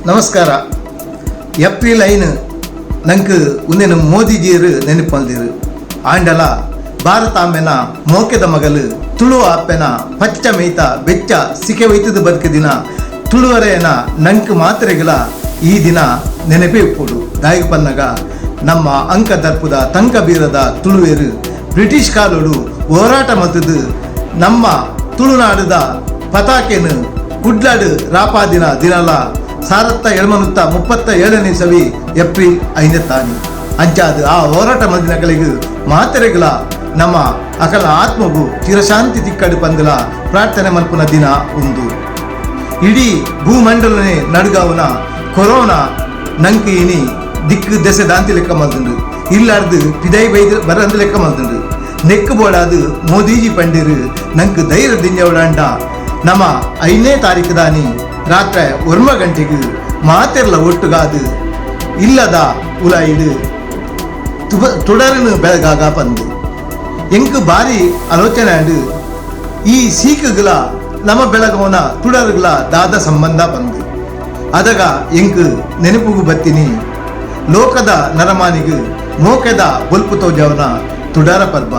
ನಮಸ್ಕಾರ. ಏಪ್ರಿಲ್ 5 ನಂಕ್ ಉಂದೆನ್ ಮೋದಿಜಿಯರು ನೆನಪಲ್ದಿರು. ಆಂಡಲ ಭಾರತಾಂಬೆನ ಮೋಕೆದ ಮಗಲು, ತುಳು ಅಪ್ಪೆನ ಪಚ್ಚ ಮೇಯ್ತ ಬೆಚ್ಚ ಸಿಕೆ ಒಯ್ತದ ಬದುಕು ದಿನ ತುಳುವರೆಯನ ನಂಕ್ ಮಾತ್ರೆಗಳ ಈ ದಿನ ನೆನಪೇ ಇಪ್ಪುಡು. ದಾಯಿಗ್ ಪನ್ನಗ ನಮ್ಮ ಅಂಕ ದರ್ಪುದ ತಂಕ ಬೀರದ ತುಳುವೇರು ಬ್ರಿಟಿಷ್ ಕಾಲೋಡು ಹೋರಾಟ ಮಲ್ತದು ನಮ್ಮ ತುಳುನಾಡುದ ಪತಾಕೆನು ಕುಡ್ಲಾಡು ರಾಪಾದಿನ ದಿನಲ 1737 ಇಸವಿ ಏಪ್ರಿಲ್ 5ನೇ ತಾನಿ. ಅಂಚಾದ ಆ ಹೋರಾಟ ಮಲ್ದಿನಕಲಿಗೆ ಮಾತೆರೆಗಳ ನಮ್ಮ ಅಕಲ ಆತ್ಮಗು ಚಿರಶಾಂತಿ ತಿಕ್ಕಡು ಪಂದಲ ಪ್ರಾರ್ಥನೆ ಮಲ್ಪುನ ದಿನ ಉಂದು. ಇಡೀ ಭೂಮಂಡಲನೇ ನಡುಗಾವನ ಕೊರೋನಾ ನಂಕ್ ಇನಿ ದಿಕ್ಕು ದೆಸೆ ದಾಂತಿ ಲೆಕ್ಕ ಮಲ್ದುಂಡು, ಇಲ್ಲಾರ್ದು ಪಿದೈ ಬೈದು ಬರಂದು ಲೆಕ್ಕ ಮಲ್ದುಂಡು. ನೆಕ್ಕು ಬೋಡಾದು ಮೋದಿಜಿ ಪಂಡಿರು ನಂಕ್ ಧೈರ್ಯ ದಿಂಜವಡಾಂಡ ನಮ್ಮ 5ನೇ ತಾರೀಕು ದಾನಿ ರಾತ್ರಿ 9 ಗಂಟೆಗೆ ಮಾತೆರ್ಲ ಒಟ್ಟುಗಾದು ಇಲ್ಲದ ಉಲಾಯಿಡು ತುಡರನು ಬೆಳಗಾಗ ಪಂದು. ಎಂಕ್ ಬಾರಿ ಆಲೋಚನೆ ಆಂಡ್, ಈ ಸೀಕುಗಳ ನಮ್ಮ ಬೆಳಗವನ ತುಡರುಗಳ ದಾದ ಸಂಬಂಧ ಬಂದು. ಅದಗ ಎಂಕ್ ನೆನಪುಗು ಬತ್ತಿನಿ ಲೋಕದ ನರಮಾನಿಗು ಮೋಕೆದ ಬೊಲ್ಪು ತೋಜವನ ತುಡಾರ ಪರ್ಬ.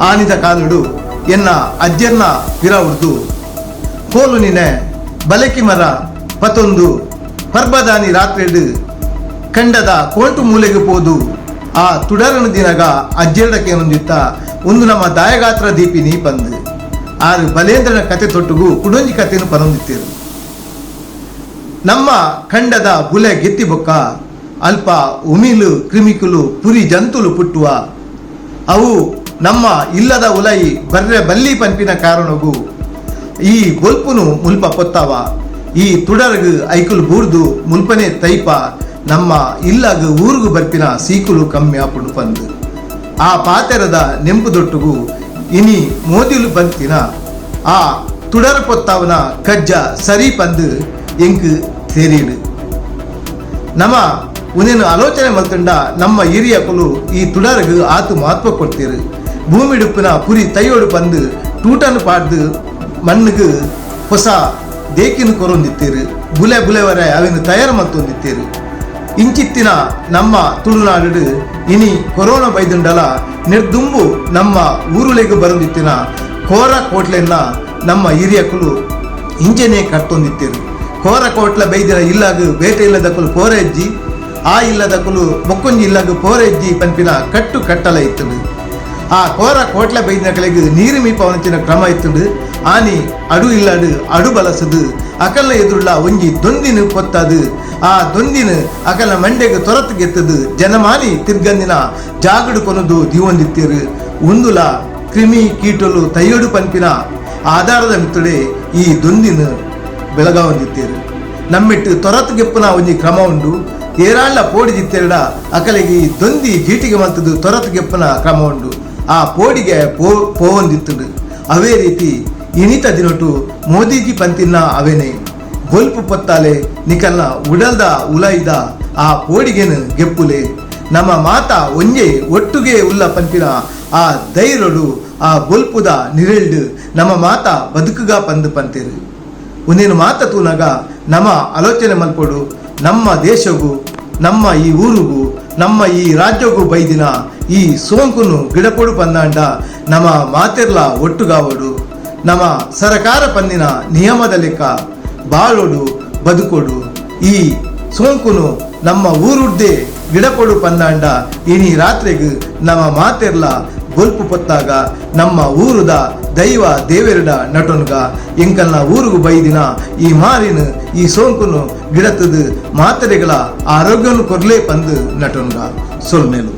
ಆನಿದ ಕಾಲುಡು ಎನ್ನ ಅಜ್ಜರ್ನ ಪಿರ ಉಡ್ದು ಕೋಲು ನಿನೆ ಬಲಕಿ ಮರ ಪತೊಂದು ಪರ್ಬದಾನಿ ರಾತ್ರಿಡು ಕಂಡದ ಕೋಂಟು ಮೂಲೆಗೆ ಪೋದು ಆ ತುಡರನ ದಿನಗ ಅಜ್ಜೆರಡಕ್ಕೇನೊಂದಿತ್ತ ಒಂದು ನಮ್ಮ ದಾಯಗಾತ್ರ ದೀಪಿನಿ ಪಂದು. ಆರು ಬಲೇಂದ್ರನ ಕತೆ ತೊಟ್ಟುಗು ಕುಡೊಂಜಿ ಕತೆಯನ್ನು ಪನೊಂದಿತ್ತೇರು. ನಮ್ಮ ಖಂಡದ ಬುಲೆ ಗೆತ್ತಿ ಬೊಕ್ಕ ಅಲ್ಪ ಉಮಿಲು ಕ್ರಿಮಿಕುಲು ಪುರಿ ಜಂತುಲು ಪುಟ್ಟುವ ಅವು ನಮ್ಮ ಇಲ್ಲದ ಉಲೈ ಬರ್ರೆ ಬಲ್ಲಿ ಪಂಪಿನ ಕಾರಣಗು ಈ ಬೊಲ್ಪುನು ಮುಲ್ಪ ಪೊತ್ತವ. ಈ ತುಡರ್ಗು ಐಕುಲು ಬೂರ್ದು ಮುಲ್ಪನೆ ತೈಪ ನಮ್ಮ ಇಲ್ಲಗ ಊರುಗು ಬರ್ಪಿನ ಸೀಕುಲು ಕಮ್ಮಿ ಆಪುಂಡು ಪಂದು. ಆ ಪಾತೆರದ ನೆಂಪು ದೊಟ್ಟುಗು ಇನಿ ಮೋದಿಲು ಬಂತಿನ ಆ ತುಡರ್ ಪೊತ್ತವನ ಕಜ್ಜ ಸರಿ ಪಂದು ಎಂಕ್ ತೇರಿಡು. ನಮ್ಮ ಉನೇನು ಆಲೋಚನೆ ಮಲ್ತಂಡ ನಮ್ಮ ಹಿರಿಯಕುಲು ಈ ತುಡರ್ಗು ಆತು ಮಹತ್ವ ಕೊಡ್ತೀರು. ಭೂಮಿಡುಪ್ಪಿನ ಪುರಿ ತೈಯೋಡು ಬಂದು ಟೂಟನ್ನು ಪಾಡ್ದು ಮಣ್ಣಿಗೆ ಹೊಸ ದೇಕಿನ ಕೊರೊಂದಿತ್ತೀರು, ಬುಲೆ ಬುಲೆವರೆ ಅವಿನ ತಯಾರು ಮಲ್ತೊಂದಿತ್ತೀರು. ಇಂಚಿತ್ತಿನ ನಮ್ಮ ತುಳುನಾಡು ಇನಿ ಕೊರೋನಾ ಬೈದುಂಡಲ ನಿರ್ದುಂಬು ನಮ್ಮ ಊರುಲೆಗ್ ಬರೊಂದಿತ್ತಿನ ಕೋರ ಕೋಟ್ಲೆನ್ನ ನಮ್ಮ ಹಿರಿಯಕುಲು ಇಂಚೆನೆ ಕಟ್ಟೊಂದಿತ್ತೀರು. ಕೋರ ಕೋಟ್ಲ ಬೈದಿನ ಇಲ್ಲಾಗ ಬೇಟೆ ಇಲ್ಲದಕುಲು ಪೋರ ಹೆಜ್ಜಿ, ಆ ಇಲ್ಲದಕುಲು ಮೊಕ್ಕೊಂಜಿ ಇಲ್ಲಾಗ ಪೋರ ಹೆಜ್ಜಿ ಪನ್ಪಿನ ಕಟ್ಟು ಕಟ್ಟಲ ಇತ್ತುಂಡು. ಆ ಕೋರ ಕೋಟ್ಲ ಬೈದಿನಕಲೆಗ್ ನೀರು ಮೀಪವನಂಚಿನ ಕ್ರಮ ಇತ್ತುಂಡು. ಆನಿ ಅಡು ಇಲ್ಲಾಡು ಅಡು ಬಲಸದು ಅಕಲ್ನ ಎದುರುಳ್ಳ ಒಂಜಿ ದೊಂದಿನ ಕೊತ್ತದು ಆ ದೊಂದಿನ ಅಕಲ್ನ ಮಂಡೆಗೆ ತೊರತು ಗೆತ್ತದು ಜನಮಾನಿ ತಿರ್ಗಂದಿನ ಜಾಗಡು ಕೊನದು ದಿವೊಂದಿತ್ತೀರು. ಉಂದುಲ ಕ್ರಿಮಿ ಕೀಟಲು ತೈಯೊಡು ಪನ್ಪಿನ ಆಧಾರದ ಮಿತ್ತುಡೆ ಈ ದೊಂದಿನ ಬೆಳಗಾವೊಂದಿತ್ತೀರು. ನಮ್ಮಿಟ್ಟು ತೊರತು ಗೆಪ್ಪುನ ಒಂಜಿ ಕ್ರಮ ಉಂಡು. ಏರಾಳ್ಳ ಪೋಡಿದಿತ್ತೆರಡ ಅಕಲೆಗೆ ಈ ದೊಂದಿ ಜೀಟಿಗೆ ಮಂತದು ತೊರತು ಗೆಪ್ಪುನ ಕ್ರಮ ಉಂಡು. ಆ ಪೋಡಿಗೆ ಪೋವೊಂದಿತ್ತುಂಡು. ಅವೇ ರೀತಿ ಇನಿತ ದಿನಟು ಮೋದಿಜಿ ಪಂತಿನ ಅವೇನೆ ಬೊಲ್ಪು ಪೊತ್ತಾಲೆ ನಿಕಲ್ನ ಉಡಲ್ದ ಉಲೈದ ಆ ಪೋಡಿಗೆನು ಗೆಪ್ಪುಲೆ. ನಮ್ಮ ಮಾತ ಒಂಜೆ ಒಟ್ಟುಗೆ ಉಲ್ಲ ಪಂಪಿನ ಆ ಧೈರ್ಯಡು ಆ ಬೊಲ್ಪುದ ನಿರೆಲ್ಡು ನಮ್ಮ ಮಾತ ಬದುಕುಗ ಪಂದು ಪಂತೇರು. ಒಂದೇನು ಮಾತ ತೂನಗ ನಮ್ಮ ಆಲೋಚನೆ ಮಲ್ಪೊಡು. ನಮ್ಮ ದೇಶಗೂ ನಮ್ಮ ಈ ಊರಿಗೂ ನಮ್ಮ ಈ ರಾಜ್ಯಗೂ ಬೈದಿನ ಈ ಸೋಂಕುನು ಗಿಡಪೊಡು ಪಂದಾಂಡ ನಮ್ಮ ಮಾತೆರ್ಲ ಒಟ್ಟುಗಾವಡು, ನಮ್ಮ ಸರಕಾರ ಪಂದಿನ ನಿಯಮದ ಲೆಕ್ಕ ಬಾಳೋಡು ಬದುಕೋಡು. ಈ ಸೋಂಕುನು ನಮ್ಮ ಊರುಡ್ದೆ ಗಿಡಪೊಡು ಪಂದಾಂಡ ಇನಿ ರಾತ್ರಿಗ್ ನಮ್ಮ ಮಾತೆರ್ಲ ಬೊಲ್ಪು ಪೊತ್ತಾಗ ನಮ್ಮ ಊರುದ ದೈವ ದೇವೆರಡ ನಟೊನ್ಗ ಎಂಕಲ್ನ ಊರುಗು ಬೈದಿನ ಈ ಮಾರಿನ ಈ ಸೋಂಕುನು ಗಿಡತದು ಮಾತೆರೆಗಳ ಆರೋಗ್ಯನು ಕೊರ್ಲೆ ಪಂದು ನಟೊನ್ಗ. ಸೊಲ್ಮೇಲು.